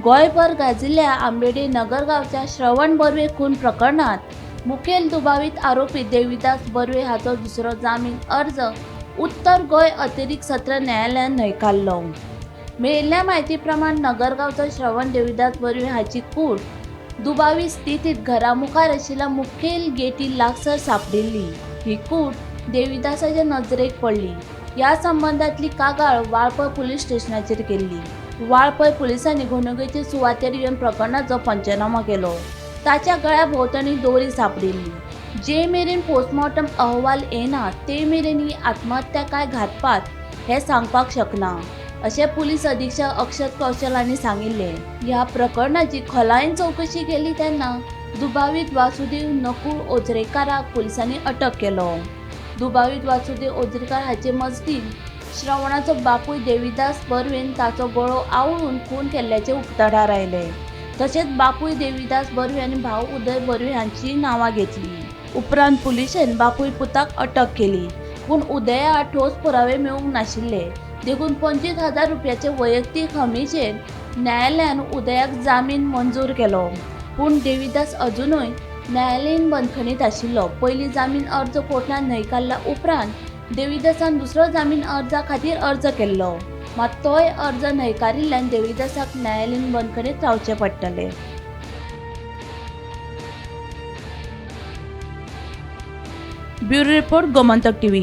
गोंयभर गाजिल्ल्या आंबेडे नगर गांवच्या श्रवण बर्वे खून प्रकरणात मुखेल दुबावीत आरोपी देविदास बर्वे हाचो दुसरो जामीन अर्ज उत्तर गोंय अतिरिक्त सत्र न्यायालयान न्हयकारलो. मेळिल्ल्या म्हायती प्रमाण नगरगांवचो श्रवण देविदास बर्वे हाची कूड दुबावीत स्थितीत घरा मुखार आशिल्ल्या मुखेल गेटी लागसर सांपडिल्ली. ही कूड देविदासाच्या नजरेक पडली. ह्या संबंदांतली कागाळ वाळपय पुलीस स्टेशनाचेर केल्ली. वाळपय पुलिसांनी घडणुकेचे सुवातेर येवन प्रकरणाचो पंचनामो केलो. ताच्या गळ्या भोंवतणी दोरी सांपडिल्ली. जे मेरेन पोस्टमॉर्टम अहवाल येना ते मेरेन ही आत्महत्या काय घातपात हें सांगपाक शकना, अशें पुलीस अधीक्षक अक्षत कौशल हांणी सांगिल्लें. ह्या प्रकरणाची खोलायेन चवकशी केली तेन्ना दुबावीत वासुदेव नकूळ ओझरेकाराक पुलिसांनी अटक केलो. दुबावीत वासुदेव ओझरेकार हाचे मजतीन श्रवणाचो बापूय देविदास बर्वेन ताचो गळो आवळून खून केल्ल्याचें उक्ताडार आयलें. तशेंच बापूय देविदास बर्वे आनी भाव उदय बर्वे हांची नांवां घेतली. उपरांत पुलिशेन बापूय पुताक अटक केली, पूण उदया आड ठोस पुरावे मेळूंक नाशिल्ले. देखून 25,000 रुपयाचे वैयक्तीक हमीचेर न्यायालयान उदयाक जामीन मंजूर केलो. पूण देविदास अजुनूय न्यायालयीन बंदखणीत आशिल्लो. पयली जामीन अर्ज कोर्टान न्हयकारल्या उपरांत देविदासान दुसरो जामीन अर्जा खातीर अर्ज केल्लो, मात तोय अर्ज न्हयकारिल्ल्यान देविदासाक न्यायालयीन बंदखणीत रावचें पडटलें. Bureau report, Gomantak TV.